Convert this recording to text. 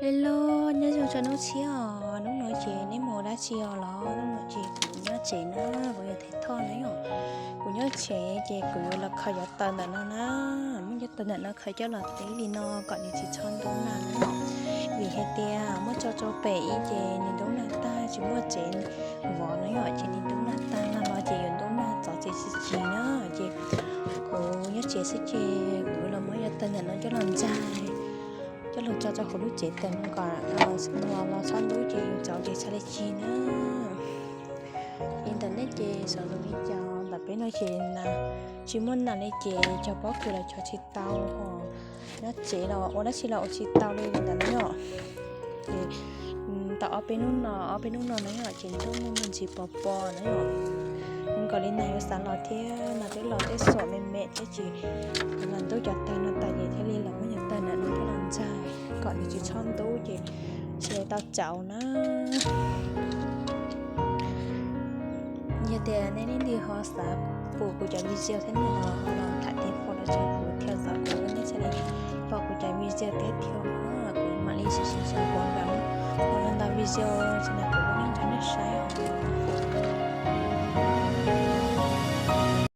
Hello, nyob zoo tso hnub tshiab os. Hnub no ces neb mus dab tsi os los? Hnub no ces kuv nyob tsev na, kuv yog Thaiv Thoj na yom. Kuv nyob tsev ces kuv yuav los khaws cov taws ntawm no na. Muab cov taws ntawm no khaws coj los teb li no kom nws tsis txhob ntub nag na yom. Vim hais tias muab tso rau pem ib ces nws ntub nag tag tsis muaj tsev vov na yom, ces nws ntub nag tag nag los ces yuav ntub nag txov tsev tsis tsis na. Ces kuv nyob tsev xwb ces kuv los muab cov taws ntawm no coj los ntxais, coj los tso rau hauv lub tsev taws no kom los txhob ntub ces yus txov tsev txhaj li tsis na. Li ntawm nej ces xyov zoo li cas, ntawm peb no ces tsis muaj nag li ces cog pob kws los cog tsis tau, ho nyob tsev los ua dab tsi los ua tsis tau li ntawm no yom. Ces tau ob peb hnub no, ob peb hnub no na yom ces ntuj muaj ntsis pos pos na yom. Zoo nkaus li nag yuav xav los thiab, nag twb los tej xuam me me thiab ces kuv los ntub cov taws no tas ces thiaj li los muab cov taws ntawm no coj los ntxais kom nws tsis txhob ntub ces sawv daws tau tsaus na. Yog tias nej leej twg ho xav pom kuv cov video thiab no los ho los tham tim kuv los tso kuv thiaj xav kuv nej thiaj li pom kuv cov video thiab thiab, kuv mam li siv siv zog kuv nkaus los ntau video tsis nag kuv nej nrog nej saib os.